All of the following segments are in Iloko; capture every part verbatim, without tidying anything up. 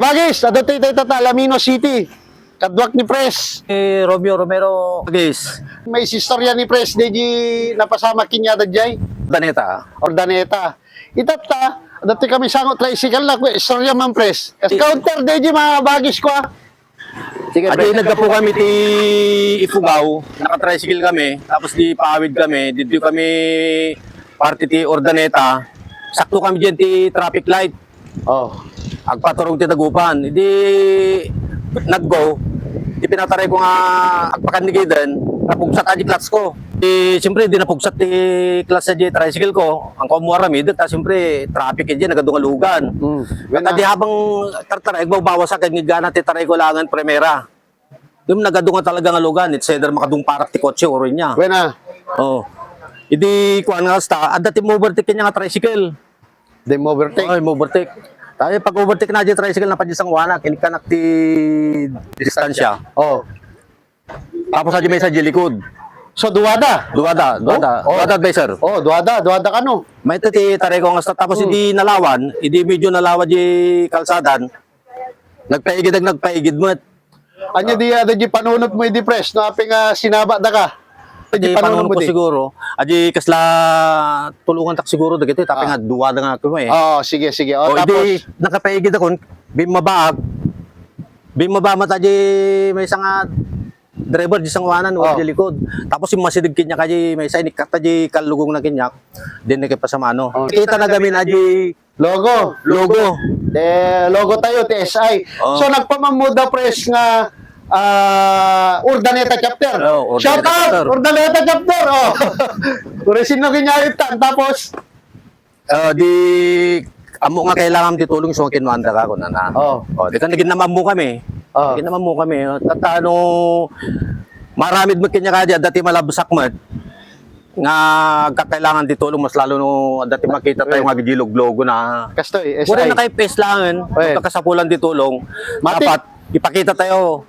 Bagis, adda tayo tayo tata Alamino City. Kaduak ni Pres. Ni Romeo Romero Bagis. May istorya ni Pres, di di napasamak kanya da jay. Daneta. Ordaneta. Itatta, adda tayo kami sango tricycle na, kwe, istorya man Pres. Counter, di di mga bagis ko ah. Sige, Adi, pre. Naggapu kami ti Ifugao, naka-tricycle kami, tapos di paawid kami, didto kami parte ti Ordaneta, sakto kami diyan ti traffic light. Oh. Agpaturong ti dagupan. Idi naggo, di pinataray ko nga agpakanigiden, napugsat adi clutch ko. Di, siyempre, di napugsat ti clutch sa di tricycle ko. Ang kuwan mo aramid, ta siyempre, traffic diyan, nagadu nga lugan. Mm. At adi habang tartaray, agbabawas sa kagigana ti taray ko langan primera. Dum nagadu nga talaga nga lugan, it's either makadungparak ti kotse or niya. Buena. Oh. Idi kuan nga asta, adda ti movertake kanya nga tricycle. Di movertake. Ay, movertake. Tayo pag overtake na di tricycle na pa di sanguana, kinikanak ti distansya. Oh. Tapos aja may sa di likod. So, duwada? Duwada, duwada. Oh, oh. Duwada, adviser. Oh, duwada, duwada kano. May ito ti taray ko nga asta. Tapos Hmm. Hindi nalawan, hindi medyo nalawan di kalsadan. Nagpaigid, ag nagpaigid mo. Anya di, ada di panunot mo, idi pres, no? Aping nga sinaba da ka. Adi Di panunot panunot mo ko di. Siguro. Adi kasla tulungan tak siguro dagiti, tapi Ah. Nga duwada nga ako eh. Oo, sige, sige. O, Oh, tapos? Di nakapaigid ako, bimmabaak. Bimmabaak mata di may isang driver di sanguanan, Oh. Di likod. Tapos yung masideg kinyak adi may isa, inikkat adi kalugong na kinyak. Din na kipasamano. Oh. Kita na gamin adi Logo. Logo. Eh, logo tayo, ti S I. Oh. So, nagpamammuda pres nga, ah, Urdaneta chapter. Oh, Urdaneta Shout out, chapter. Urdaneta chapter. Oh. Uri sino ginyayot tan. Tapos? Ah, di, amo nga kailangan ti tulong, so, kinuan da ka, kun ana. Oh. Oh, di ka naging namammo kami. Oh. Naging namammo kami. Oh. Tatano, maramid mo kanya kadi, dati malabsak mo. Nga agkakailangan ti tulong, mas lalo no, dati makita tayo Eh. Nga gidilog-logo na. Kastoy, Wala S I. Na kay pes langen, Eh. Magkakasapulan ti tulong. Matik. Dapat ipakita tayo.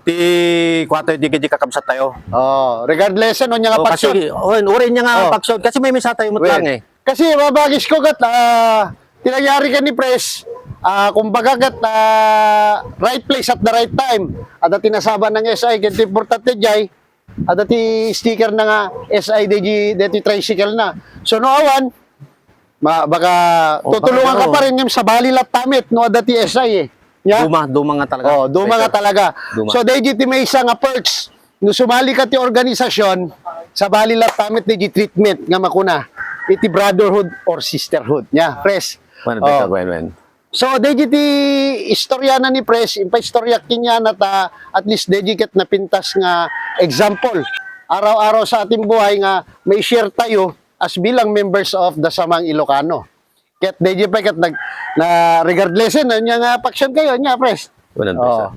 Ti kuwato di kadi kakabsat tayo. Oh, regardless, ano niya nga Oh, paksyon. Kasi, oh, uri niya nga Oh. Paksyon. Kasi may misa tayo Well, mutlang eh. Kasi mabagis ko kat, ah, tinayari ka ni Pres, ah, kumbaga kat, ah, right place at the right time. At tinasaba ng S I, kaya importante jay, Adda ti sticker na nga S I D G, deti tricycle na. So, no awan, ma-, baka O, tutulungan baka ka pa rin yung sabali lat tamit, no, adda ti S I eh. Nya? Duma, duma nga talaga. Oh, duma nga Better. Talaga. Duma. So, D G ti may isa nga perks. No sumali ka ti organisasyon, sabali lat tamit D G treatment nga makuna. Iti brotherhood or sisterhood. Nya, pres. Bueno, Oh. Better, bueno, bueno. So, dagiti istorya na ni Pres, impaistoryak kaniana ta at least dagiti ket napintas nga example. Araw-araw sa ating buhay nga may share tayo as bilang members of the Samang Ilocano. Ket dagiti pa ket nag, na regardless na niya nga faction kayo, niya, Pres. Walang Oh. Pres, ah.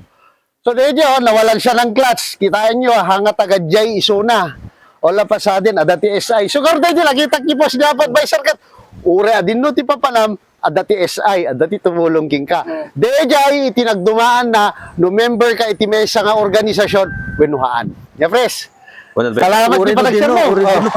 So, di, di, oh, nawalan siya ng clutch. Kitain nyo, ah, hanga taga Jay Isuna. All of a sudden, adda ti S I. Sugar daddy, lagi tak ni boss niya, advisor kat. Ure, adin no, ti papanam, adda ti S I, adda ti tumulong king ka. Hmm. Di, Jay, iti nagdumaan na, no member ka iti mesa nga organisasyon, wenuhaan. Ya, pres. Walang pres. Salamat Uri di no, pala, di sir, no, no? Uri Oh. no.